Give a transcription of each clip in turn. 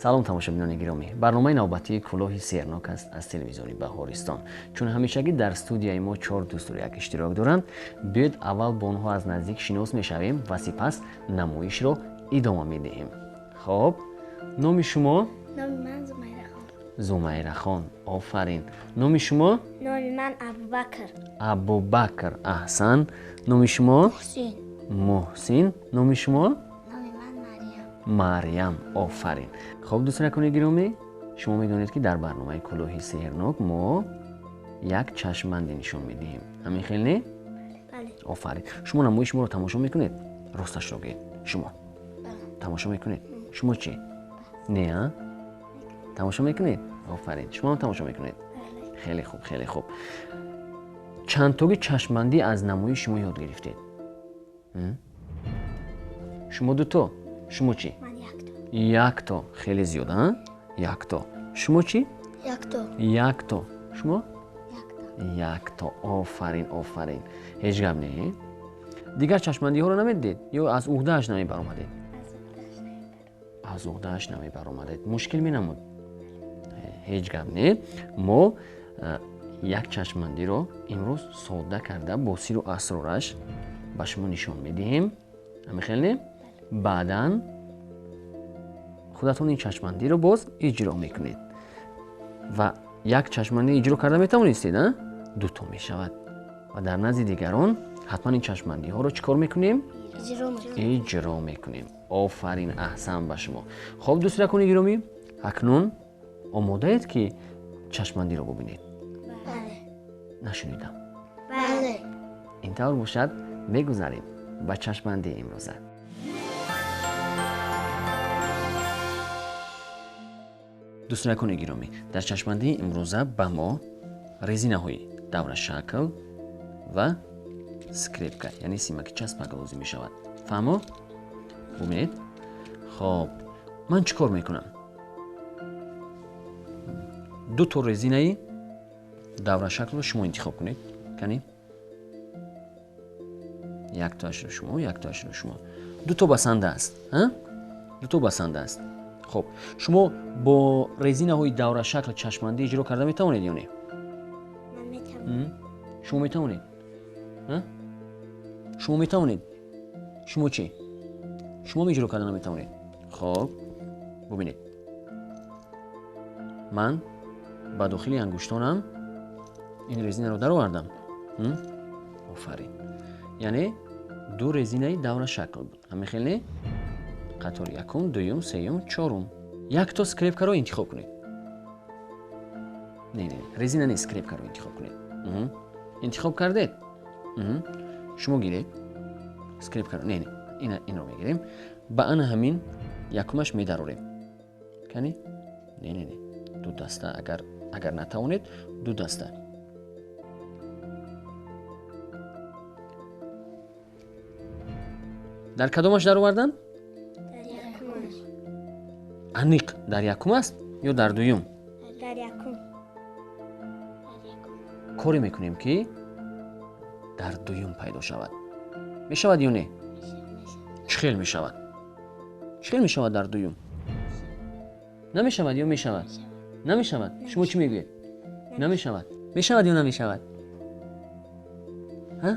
Салом, тамошобинони гиромӣ. Барномаи навбатии кӯлоҳи сеҳрнок аст аз телевизиони Баҳористон. Чун ҳамешагӣ дар студияи мо чор дӯсту як иштирок доранд, биёед аввал бо онҳо аз наздик шинос мешавем ва сипас намоишро идома медиҳем. Хоб, номи шумо? Номи ман Зумайрахон. Зумайрахон, офарин. Номи шумо? Номи ман Абубакр. Абубакр, аҳсан. Номи шумо? Муҳсин. Муҳсин. Номи шумо? Марьям. Марьям, офарин. Хоб, дӯстонакони гиромӣ, шумо медонед, ки дар барномаи кӯлоҳи сеҳрнок мо як чашмбанде нишон медиҳем. Ҳамин хел не? Бале. Офарин. Шумо намоиши моро тамошо мекунед? Росташро гӯед. Шумо тамошо мекунед? Шумо чӣ? Не, а? Тамошо мекунед? Офарин. Шумо ҳам тамошо мекунед? Хеле хуб, хеле хуб. Чандтоги чашмбандӣ аз намоиши шумо ёд гирифтед? Шумо дуто? Шумо чӣ? Ман якто. Якто. Хеле зиёд, а? Якто. Шумо чӣ? Якто. Якто. Шумо? Якто. Якто. Офарин, офарин. Ҳеҷ гап не? Дигар чашмбандиҳоро намедидед ё аз уҳдааш намебаромадед? Аз уҳдааш намебаромадед. Мушкил менамуд? Ҳеҷ гап не. Мо як чашмбандиро имрӯз содда карда бо сиру асрораш ба шумо нишон медиҳем. Ҳамин хел не? Баъдан худатон ин чашмбандиро боз иҷро мекунед ва як чашмбандӣ иҷро карда метавонистед, а? Дуто мешавад ва дар назди дигарон ҳатман ин чашмбандиҳоро чӣ кор мекунем? Иҷро мекунем. Офарин, аҳсан ба шумо. Хоб, дӯстиракони гиромӣ, акнун омодаед, ки чашмбандиро бубинед? Бале. Нашунидам. Бале. Ин тавр бошад, мегузарем ба чашмбандии имрӯза. Дӯстонакони гиромӣ, дар чашмбандии имрӯза ба мо резинаҳои даврашакл ва скрепка, яъне симаки часпак лозим мешавад. Фаҳмо? Бубинед. Хоб, ман чӣ кор мекунам? Ду то резинаи даврашаклро шумо интихоб кунед. Кани? Яктоашро шумо, яктоашро шумо. Ду то басанда аст. Ду то басанда аст. Хоб, шумо бо резинаҳои даврашакл чашмбандӣ иҷро карда метавонед ё не? Ман метавонам. Шумо метавонед? Шумо метавонед? Шумо чӣ? Шумо иҷро карда наметавонед? Хоб, бубинед. Ман ба дохили ангуштонам ин резинаро даровардам. Офарин. Яъне ду резинаи даврашакл буд. Ҳамин хел не? Қатори якум, дуюм, сеюм, чорум. Якто скрепкаро интихоб кунед. Не, не, резина не, скрепкаро интихоб кунед. Интихоб кардед? Шумо гиред скрепкаро. Не, не, инро мегирем. Ба ана ҳамин якумаш медарорем. Кани? Не, не, не. Ду даста, агар натавонед, ду даста. Дар кадомаш даровардан? Аниқ дар якум аст ё дар дуюм? Дар якум. Коре мекунем, ки дар дуюм пайдо шавад. Мешавад ё не? Чӣ хел мешавад? Чӣ хел мешавад дар дуюм? Намешавад ё мешавад? Намешавад. Шумо чӣ мегӯед? Намешавад. Мешавад ё намешавад? Ҳа?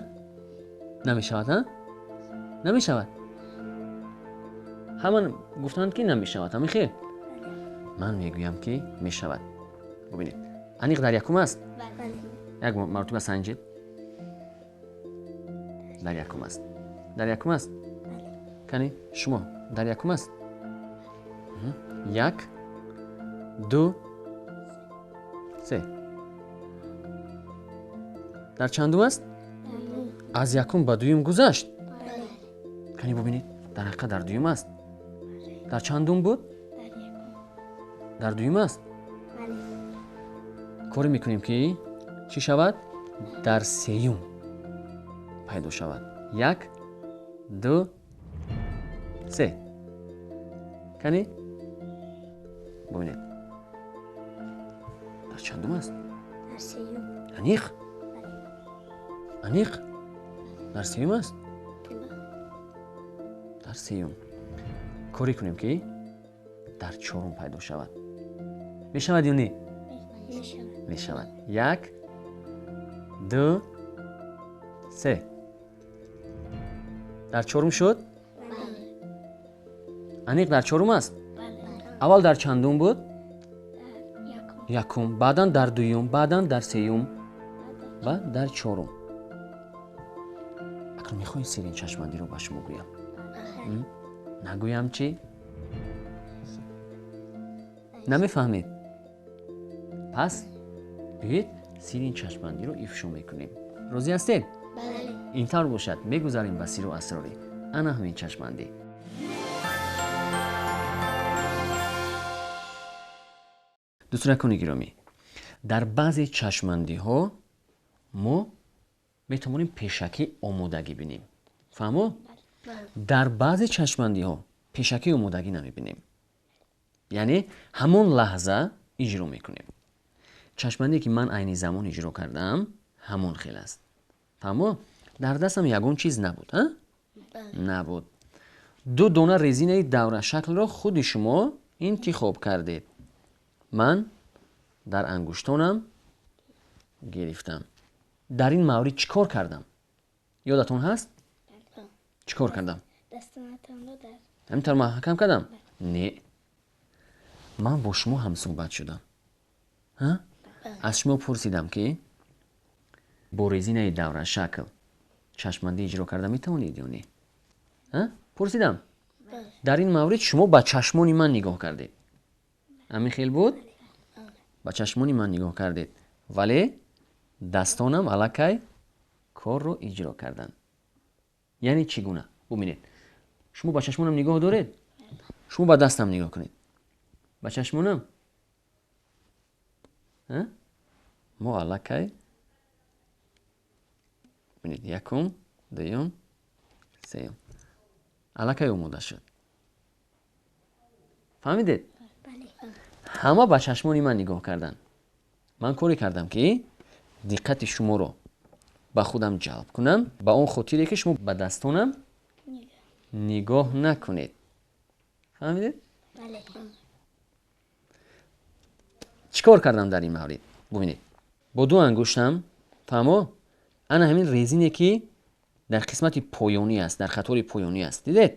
Намешавад, ҳа? Намешавад. Ҳама гуфтанд, ки намешавад. Ҳамин хел? Ман мегӯям, ки мешавад. Бубинед. Аниқ дар якум аст? Як маротиба санҷед. Дар якум аст. Дар якум аст? Кани, шумо дар якум аст? Як, ду, се. Дар чандум аст? Аз якум ба дуюм гузашт? Кани бубинед, дар ҳақиқат дар дуюм аст? Дар чандум буд? Дар дуюм аст? Коре мекунем, ки чӣ шавад? Дар сеюм пайдо шавад. Як, ду, се. Кани? Бубинед. Дар чандум аст? Дар сеюм. Аниқ? Аниқ? Дар сеюм аст? Дар сеюм. Коре кунем, ки дар чорум пайдо шавад. Мешавад ё не? Мешавад. 1, 2, 3. Дар чорум шуд? Аниқ дар чорум аст? Аввал дар чандум буд? Якум, баъдан дар дуюм, баъдан дар сеюм ва дар чорум. Акнун мехоҳед сирри чашмандиро ба шумо гӯям? Нагӯям чӣ? Намефаҳмед? Пас биёед сирри чашмандиро ифшо мекунем. Розӣ ҳастед? Ин тавр бошад, мегузарем ба сирру асрори ана ҳамин чашмандӣ. Дӯстдоракони гиромӣ, дар баъзе чашмандиҳо мо метавонем пешакӣ омодагӣ бинем. Фаҳмо? Дар баъзе чашмандиҳо пешакӣ омодагӣ намебинем, яъне ҳамон лаҳза иҷро мекунем. Чашмандие ки ман айни замон иҷро кардаам ҳамон хел аст. Фаҳмо? Дар дастам ягон чиз набуд, а? Набуд. 2 дона резинаи даврашаклро худи шумо интихоб кардед. Ман дар ангуштонам гирифтам. Дар ин маврид чӣ кор кардам? Ёдатон ҳаст? Чӣ кор кардам? Ҳамин тавр маҳкам кардам? Не. Ман бо шумо ҳамсӯҳбат шудам. Аз шумо пурсидам ки бо резинаи даврашакл чашмандӣ иҷро карда метавонед ё не? Пурсидам. Дар ин маврид шумо ба чашмони ман нигоҳ кардед. Ҳамин хел буд? Ба чашмони ман нигоҳ кардед, вале дастонам аллакай корро иҷро карданд. Яъне чӣ гуна? Бубинед, шумо ба чашмонам нигоҳ доред? Шумо ба дастам нигоҳ кунед. Ба чашмонам? Мо аллакай бубинед, якум, дуюм, сеюм. Аллакай омода шуд. Фаҳмидед? Ҳама ба чашмони ман нигоҳ карданд. Ман коре кардам ки диққати шуморо ба худам ҷалб кунам, ба он хотире ки шумо ба дастонам нигоҳ накунед. Фаҳмидед? Чӣ кор кардам дар ин маврид? Бубинед, бо 2 ангуштам, фаҳмо, ана ҳамин резине ки дар қисмати поёнӣ аст, дар қатори поёнӣ аст, дидед?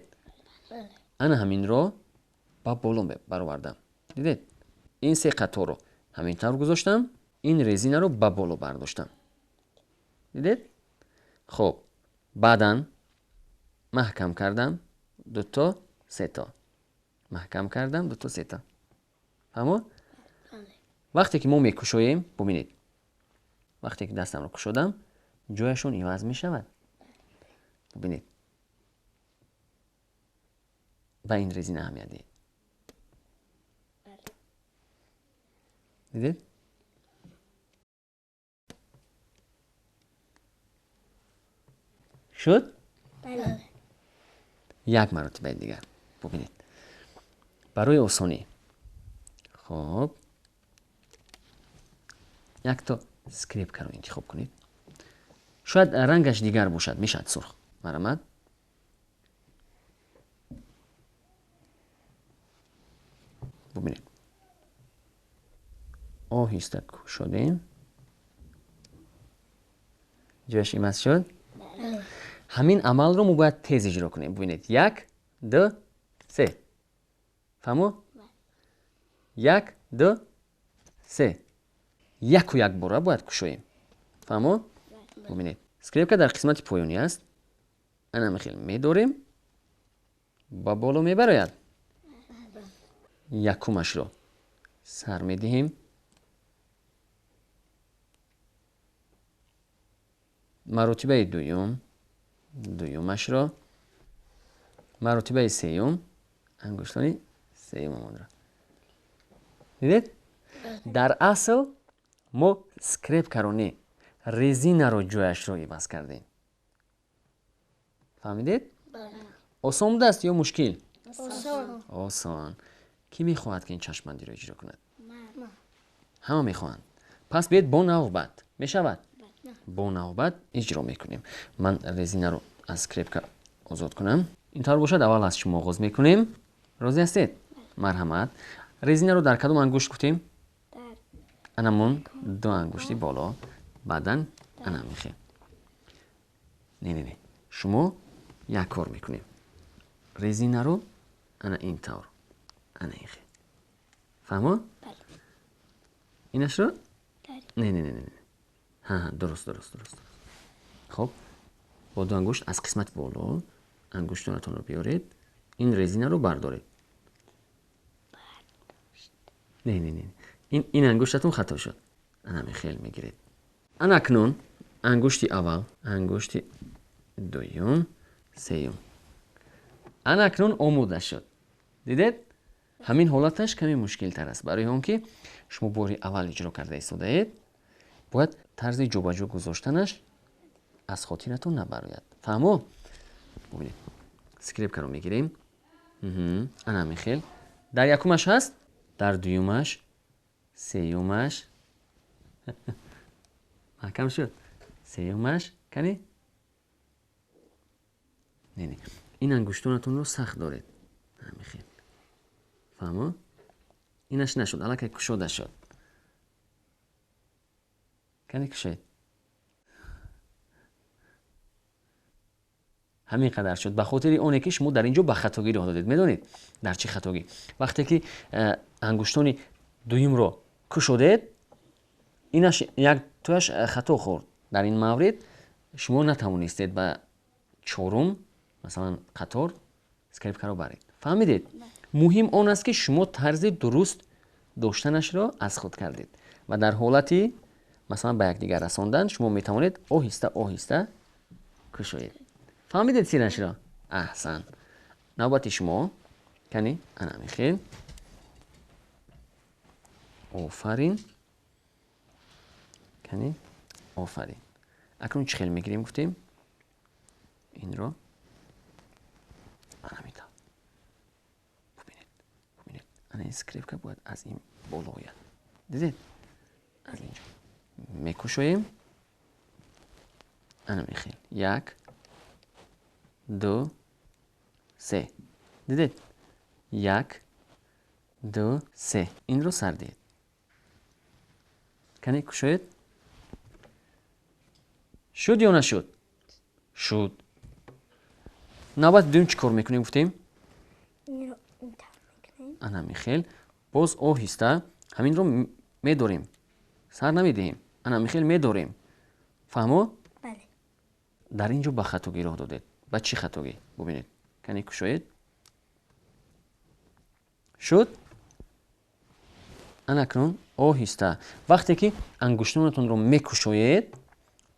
Ана ҳаминро ба боло баровардам. Дидед? Ин 3 қаторро ҳамин тавр гузоштам, ин резинаро ба боло бардоштам. Дидед? Хоб, баъдан маҳкам кардам 2 то 3 то. Маҳкам кардам 2 то 3 то. Фаҳмо? Вақте ки мо мекушоем, бубинед, вақте ки дастамро кушодам, ҷояшон иваз мешавад. Бубинед, ба ин резина аҳамият диҳед. Дидед? Шуд? Як маротибаи дигар бубинед, барои осонӣ. Хоб, якто скрепкаро интихоб кунед. Шояд рангаш дигар бошад, мешавад сурх. Марҳамат. Бубинед, оҳиста кушодем, ҷояш иваз шуд. Ҳамин амалро мо бояд тез иҷро кунем. Бубинед, 1, 2, 3. Фаҳмо? 1, 2, 3. Яку якбора бояд кушоем. Фаҳмо? Бубинед, скрепка дар қисмати поёнӣ аст. Ана хел медорем, ба боло мебарояд. Якумашро сар медиҳем. Маротибаи дуюм, дуюмашро, маротибаи сеюм, ангуштони сеюмамонро. Дидед? Дар асл мо скрепкаро не, резинаро ҷояшро иваз кардем. Фаҳмидед? Осон будааст ё мушкил? Осон. Осон. Кӣ мехоҳад ки ин чашмандиро иҷро кунад? Ҳама мехоҳанд. Пас биёед бо навбат. Мешавад? Бо навбат иҷро мекунем. Ман резинаро аз скрепка озод кунам. Ин тавр бошад, аввал аз шумо оғоз мекунем. Розӣ ҳастед? Марҳамат. Резинаро дар кадом ангушт гуфтем? Анамон ду ангушти боло. Баъдан ана мехел. Не, не, не. Шумо як кор мекунем. Резинаро ана ин тавр. Ана ин хел. Фаҳмо? Инашро? Не, не, не, не. Ҳа, дуруст, дуруст, дуруст. Хоб, бо ду ангушт аз қисмати боло ангуштонатонро биёред, ин резинаро бардоред. Не, не, не. Ин ангуштатон хато шуд. Ана мехел мегиред. Ана акнун ангушти аввал, ангушти дуюм, сеюм. Ана акнун омода шуд. Дидед? Ҳамин ҳолаташ каме мушкилтар аст. Барои он ки шумо бори аввал иҷро карда истодаед, бояд тарзи ҷобаҷо гузоштанаш аз хотиратон набарояд. Фаҳмо? Бубинед. Скрепкаро мегирем. Ана мехел. Дар якумаш ҳаст, дар дуюмаш, сеюмаш. Маҳкам шуд. Сеюмаш. Кани? Не, не. Ин ангуштонатонро сахт доред. Мехел. Фаҳмо? Инаш нашуд, аллакай кушода шуд. Кани кушоед. Ҳамин қадар шуд. Ба хотири оне ки шумо дар ин ҷо ба хатогӣ роҳ додед. Медонед дар чӣ хатогӣ? Вақте ки ангуштони дуюмро кушодед, инаш як тояш хато хӯрд. Дар ин маврид шумо натавонистед ба чорум, масалан, қатор скрепкаро баред. Фаҳмидед? Муҳим он аст ки шумо тарзи дуруст доштанашро аз худ кардед ва дар ҳолати масалан ба якдигар расондан шумо метавонед оҳиста оҳиста кушоед. Фаҳмидед сирашро? Аҳсан. Навбати шумо. Кани? Ана мехел. Офарин. Кани? Офарин. Акнун чӣ хел мегирем гуфтем? Инро ана метав. Бубинед, бубинед. Ана ин скрепка бояд аз ин боло ояд. Дидед? Аз инҷо мекушоем. Ана мехел. 1, 2, 3. Дидед? 1, 2, 3. Инро сар диҳед. Кане кушоед? Шуд ё нашуд? Шуд. Навбати дуюм чӣ кор мекунем гуфтем? Ана мехел. Боз оҳиста ҳаминро медорем. Сар намедиҳем. Ана мехел медорем. Фаҳмо? Бале. Дар ин ҷо ба хатогӣ роҳ додед. Ба чӣ хатогӣ? Бубинед. Кане кушоед? Шуд? Ана акнун оҳиста. Вақте ки ангуштонатонро мекушоед,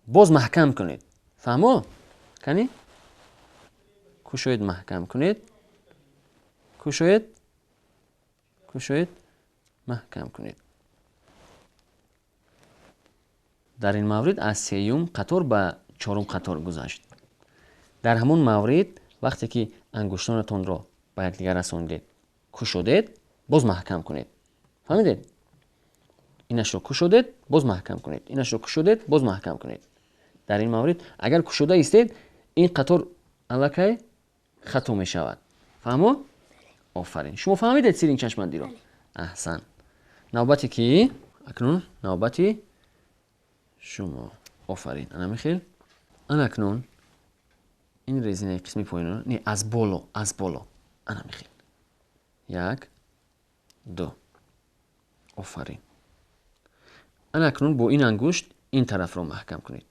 боз маҳкам кунед. Фаҳмо? Кани? Кушоед, маҳкам кунед. Кушоед, кушоед, маҳкам кунед. Дар ин маврид аз сеюм қатор ба чорум қатор гузашт. Дар ҳамон маврид вақте ки ангуштонатонро ба якдигар расондед, кушодед, боз маҳкам кунед. Фаҳмидед? Инашро кушодед, боз маҳкам кунед. Инашро кушодед, боз маҳкам кунед. Дар ин маврид агар кушода истед, ин қатор аллакай хато мешавад. Фаҳмо? Офарин. Шумо фаҳмидед сири ин чашмандиро? Аҳсан. Навбати ки? Акнун навбати шумо. Офарин. Ана мехел. Ана акнун ин резинаи қисми поёнро не, аз боло, аз боло. Ана мехел. 1, 2. Офарин. Ана акнун бо ин ангушт ин тарафро маҳкам кунед.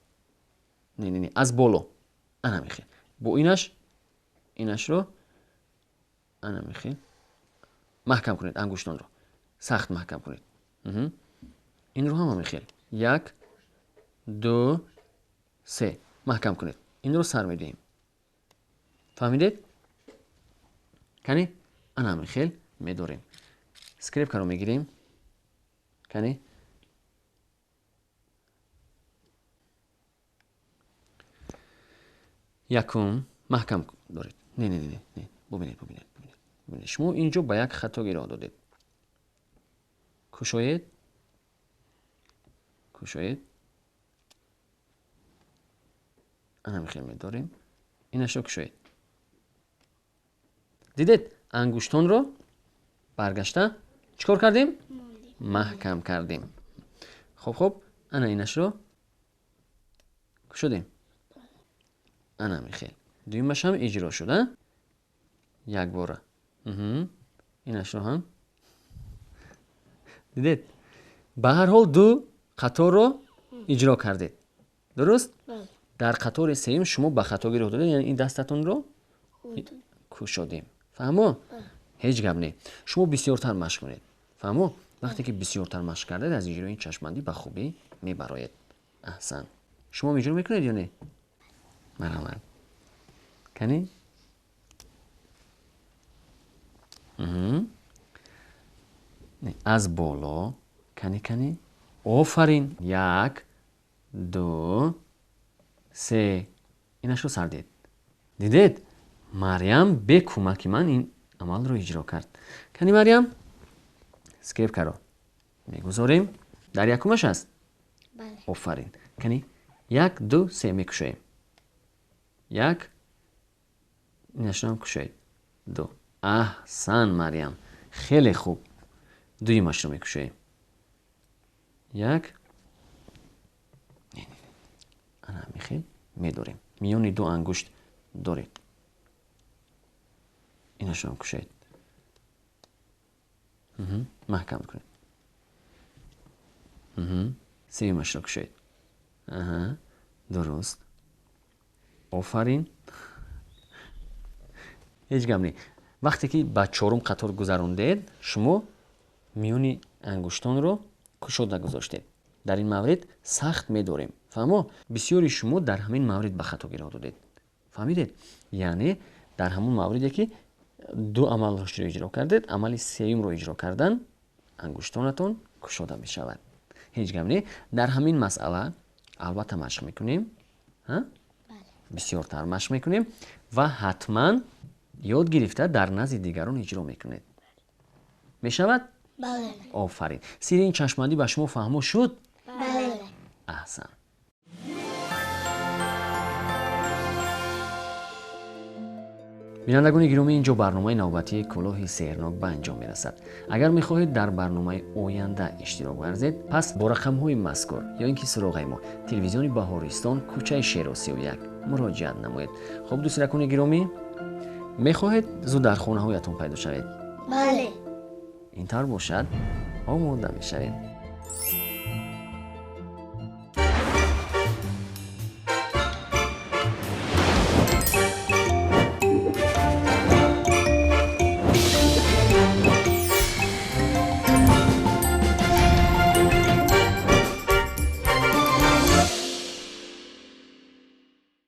Не, не, не, аз боло. Ана мехел. Бо инаш, инашро ана мехел маҳкам кунед ангуштонро. Сахт маҳкам кунед. Инро ҳама мехел. 1, 2, 3. Маҳкам кунед. Инро сар медиҳем. Фаҳмидед? Кани? Ана мехел медорем. Скрепкаро мегирем. Кани? Якум маҳкам доред. Не, не, не, не. Бубинед, бубинед, бубинед. Бубинед. Шумо инҷо ба як хатогӣ роҳ додед. Кушоед. Кушоед. Ана мехел медорем. Инашро кушоед. Дидед? Ангуштонро Баргашта чӣ кор кардем? Маҳкам кардем. Хоб, хоб, ана инашро кушодем. Ана михел. Дуюмаш ҳам иҷро шуд, а? Якбора. Инашро ҳам. Дидед? Ба ҳар ҳол ду қаторро иҷро кардед. Дуруст? Дар қатори сеюм шумо ба хато гирифт додед, яъне ин дастатонро кушодем. Фаҳмо? Ҳеҷ гап не. Шумо бисёртар машқ кунед. Фаҳмо? Вақте ки бисёртар машқ кардед, аз иҷрои ин чашмбандӣ ба хубӣ мебароед. Аҳсан. Шумо иҷро мекунед ё не? Марҳамат. Кани? Аз боло. Кани, кани. Офарин. 1, 2, 3. Инашро сар дед. Дидед? Марьям бе кӯмаки ман ин амалро иҷро кард. Кани, Марьям? Скрепкаро мегузорем. Дар якумаш аст? Офарин. Кани? 1, 2, 3 мекушоем. 1. Инашро ҳам кушоед. 2. Аҳсан, Марьям. Хеле хуб. Дуюмашро мекушоем. 1. Ана михел медорем. Миёни ду ангушт доред. Инашро ҳам кушоед. Маҳкам кунед. Сеюмашро кушоед. Дуруст. Офарин. Ҳеҷ гап не. Вақте ки ба чорум қатор гузарондед, шумо миёни ангуштонро кушода гузоштед. Дар ин маврид сахт медорем. Фаҳмо? Бисёри шумо дар ҳамин маврид ба хато гироҳ додед. Фаҳмидед? Яъне дар ҳамон мавриде ки ду амалро иҷро кардед, амали сеюмро иҷро кардан ангуштонатон кушода мешавад. Ҳеҷ гап не. Дар ҳамин масъала албатта машқ мекунем. Бисёртар машқ мекунем ва ҳатман ёд гирифта дар назди дигарон иҷро мекунед. Мешавад? Бале. Офарин. Сирри ин чашмбандӣ ба шумо фаҳмо шуд? Бале. Аҳсан. Бинандагони гиромӣ, инҷо барномаи навбатии кӯлоҳи сеҳрнок ба анҷом мерасад. Агар мехоҳед дар барномаи оянда иштирок варзед, пас бо рақамҳои мазкур ё ин ки суроғаи мо телевизиони Баҳористон, кӯчаи Шеро 31 муроҷиат намоед. Хуб, дӯстиракони гиромӣ, мехоҳед зуд дар хонаҳоятон пайдо шавед? Бале. Ин тавр бошад, омода мешавем.